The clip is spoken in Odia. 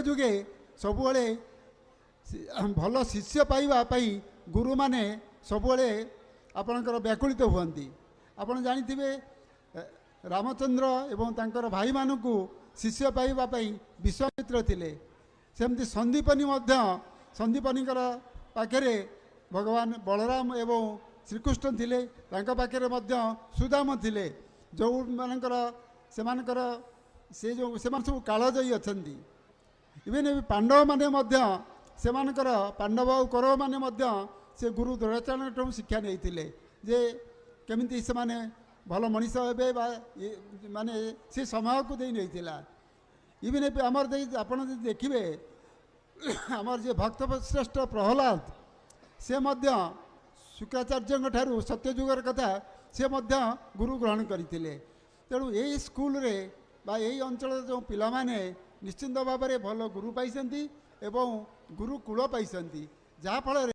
ଯୁଗେ ସବୁବେଳେ ଭଲ ଶିଷ୍ୟ ପାଇବା ପାଇଁ ଗୁରୁମାନେ ସବୁବେଳେ ଆପଣଙ୍କର ବ୍ୟାକୁଳିତ ହୁଅନ୍ତି। ଆପଣ ଜାଣିଥିବେ, ରାମଚନ୍ଦ୍ର ଏବଂ ତାଙ୍କର ଭାଇମାନଙ୍କୁ ଶିଷ୍ୟ ପାଇବା ପାଇଁ ବିଶ୍ୱାମିତ୍ର ଥିଲେ। ସେମିତି ସନ୍ଦୀପନୀ ମଧ୍ୟ, ସନ୍ଦୀପନୀଙ୍କର ପାଖରେ ଭଗବାନ ବଳରାମ ଏବଂ ଶ୍ରୀକୃଷ୍ଣ ଥିଲେ, ତାଙ୍କ ପାଖରେ ମଧ୍ୟ ସୁଦାମ ଥିଲେ। ଯେଉଁମାନଙ୍କର ସେମାନଙ୍କର ସେ ଯେଉଁ ସେମାନେ ସବୁ କାଳଜୟୀ ଅଛନ୍ତି। ଇଭେନ୍ ଏବେ ପାଣ୍ଡବମାନେ ମଧ୍ୟ, ସେମାନଙ୍କର ପାଣ୍ଡବ ଆଉ କୌରବମାନେ ମଧ୍ୟ ସେ ଗୁରୁ ଦ୍ରୋଣାଚାର୍ଯ୍ୟଙ୍କଠୁ ଶିକ୍ଷା ନେଇଥିଲେ ଯେ କେମିତି ସେମାନେ ଭଲ ମଣିଷ ହେବେ, ବା ମାନେ ସେ ସମୟକୁ ଦେଇ ନେଇଥିଲା। ଇଭେନ୍ ଏବେ ଆମର ଦେଇ ଆପଣ ଯଦି ଦେଖିବେ, ଆମର ଯିଏ ଭକ୍ତ ଶ୍ରେଷ୍ଠ ପ୍ରହ୍ଲାଦ, ସେ ମଧ୍ୟ ଶୁକ୍ରାଚାର୍ଯ୍ୟଙ୍କ ଠାରୁ, ସତ୍ୟଯୁଗର କଥା, ସେ ମଧ୍ୟ ଗୁରୁ ଗ୍ରହଣ କରିଥିଲେ। ତେଣୁ ଏଇ ସ୍କୁଲରେ ବା ଏଇ ଅଞ୍ଚଳର ଯେଉଁ ପିଲାମାନେ ନିଶ୍ଚିନ୍ତ ଭାବରେ ଭଲ ଗୁରୁ ପାଇଛନ୍ତି ଏବଂ ଗୁରୁକୂଳ ପାଇଛନ୍ତି, ଯାହାଫଳରେ